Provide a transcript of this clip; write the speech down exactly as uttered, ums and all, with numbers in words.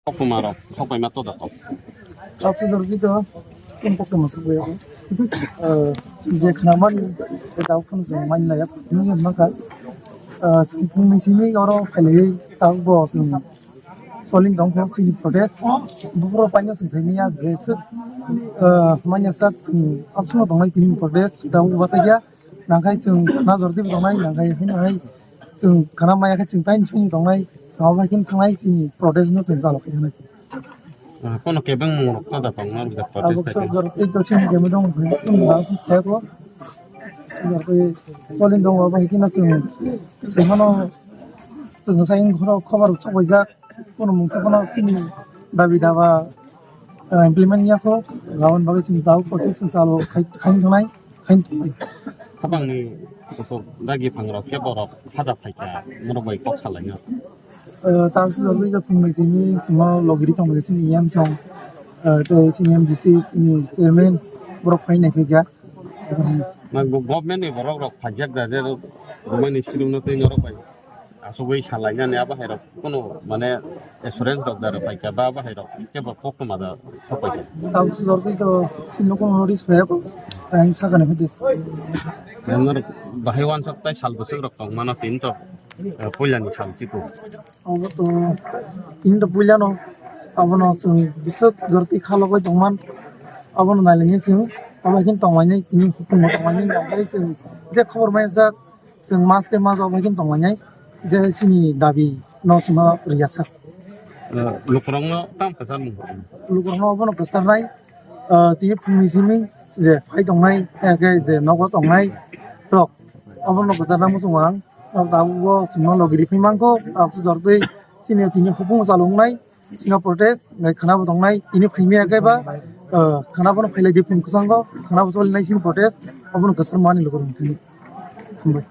Koktwma rok sokpai ma to da tong. Tok se jor kito, ken koktwma sokpai ya. Eh, je khana mani, je tau phun se mani na yak, nung yang maka. Eh, sing sing sing oro khailai tau bo sing. Soling tong kho chini protest. Bufro paino sing sing ya, je sik, eh, manya sak sing, apsuno tong nai tini protest, tau uba ta ya. Nangkhai chwng khana jordi bo tongnai, nangkhai haino hai chwng khana maya khe chwng taini suni tongnai, chwng abo hai khe thangnai chini protest no chwng chalo khe thangnai. Ah, kono kebeng mung rok no da tong nang da protest. Abo khai sok khe. Jor tei to chini jemi dong phai chwng ba khe ko. Jor tei polin dong ba hai khe no chwng chwng mano chwng sai khoro khobar sok bai jak. Kono mungsa kono chini dabi daba, eh, implement ya kho, aboni bagwi chini tau kotor chwng chalo khai, khai tongnai, khai tongnai. Habangni kotor dagi phangrok khe borok haja phaikha, norok bai kok salaina. Eh, tang sijorwi khe phungnwi chini chwngno logiri tongmani chini E M song, eh, tei chini M D C, chini chairman borok phai nai phaikha. Na go-, government ni borok rok phaijak da je romani script no tei norok bai. Asugwi salainani abo hai rok kono mane assurance rok da rok paikha ba abo hai rok kebo koktwma da sopaikha. Tang sijorwi to chini kono notice phaiya ko, ang sakani hwdi. Norok bahai wansok tai sal bwswk rok tong mano tin to, eh, puilani sal tipo. Obo to tini to puilano abono chwng bwswk jorti khalogwi tongman abono nailangya chwng abo hai khe tongmani tini hukumo tongmani nangkhe chwng je khobor maya jak chwng mas khe mas abo hai khe tongmani je chini dabi no chwngno rwya sak. Eh, lukurokno tamo kwchar mung? Lukurokno obono kwcharnai, eh, tini phungni simi je phai tongnai, hakhe je nogo tongnai rok obono kwcharna muchungo ang. Tabuk bo chwngno logi riphi mankho, tabuk se jortwi chini tini hopung chalo wngnai, chini protest, nai khana bo tongnai, tini phaimya khe ba, eh, khana bono phailai di phung kwchango, khana bo cholinai chini protest, abono kwchar mani lukurok thani. Hambai.